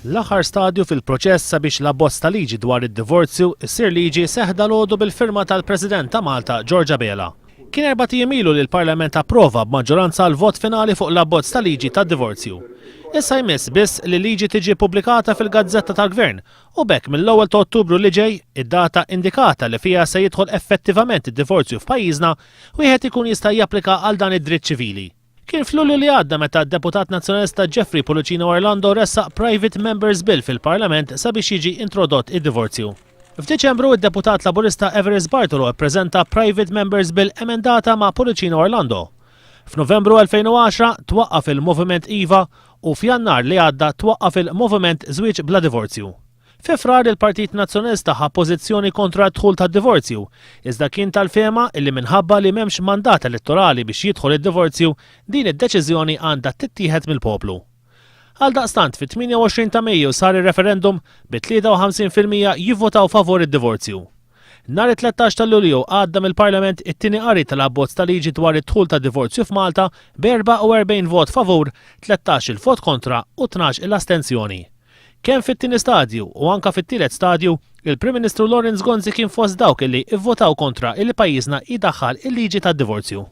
L-aħħar stadju fil-proċess sabiex l-abbozz ta' liġi dwar id-divorzju ssir liġi seħħ dalgħodu bil-firma tal-President ta' Malta George Abela. Kien erbat ijiem ilu li l-Parlament approva b'maġġoranza l-vot finali fuq l-abbozz ta' liġi tad-divorzju. Issa jmiss biss li l-liġi tiġi ppubblikata fil-Gazzetta tal-Gvern u b'hekk mill-ewwel ta' Ottubru li ġej, id-data indikata li fiha se jidħol effettivament id-divorzju f'pajjiżna, wieħed ikun jista' japplika għal dan id-dritt ċivili. Kien f'Lulju li għadda meta d-Deputat Nazzjonalista Jeffrey Pullicino Orlando ressaq Private Members Bill fil-Parlament sabiex jiġi introdott id-divorzju. F'Diċembru id-Deputat Laburista Evarist Bartolo ppreżenta Private Members Bill emendata ma' Pullicino Orlando. F'Novembru 2010 twaqqaf il-Moviment iva u f'Jannar li għadda twaqqaf il-Moviment Żwieġ Bla Divorzju. Fi Frar il-Partit Nazzjonalista ħa pożizzjoni kontra d-dħul tad-divorzju, iżda kien tal-fehma illi minħabba li m'hemmx mandat elettorali biex jidħol id-divorzju, din id-deċiżjoni għandha tittieħed mill-poplu. Għaldaqstant fit-28 ta' Mejju sar ir-referendum bi 53% jivvotaw favur id-divorzju. Nhar it-13 ta' Lulju għadda mill-Parlament it-tieni qari tal-abbozz ta' liġi dwar id-dħul tad-divorzju f'Malta b'44 vot favur, 13-il vot kontra u 12-il astensjoni. Kemm fit-tieni stadju u anke fit-tielet stadju, il-Prim Ministru Lawrence Gonzi kien fost dawk illi ivvotaw kontra illi pajjiżna jdaħħal il-liġi tad-divorzju.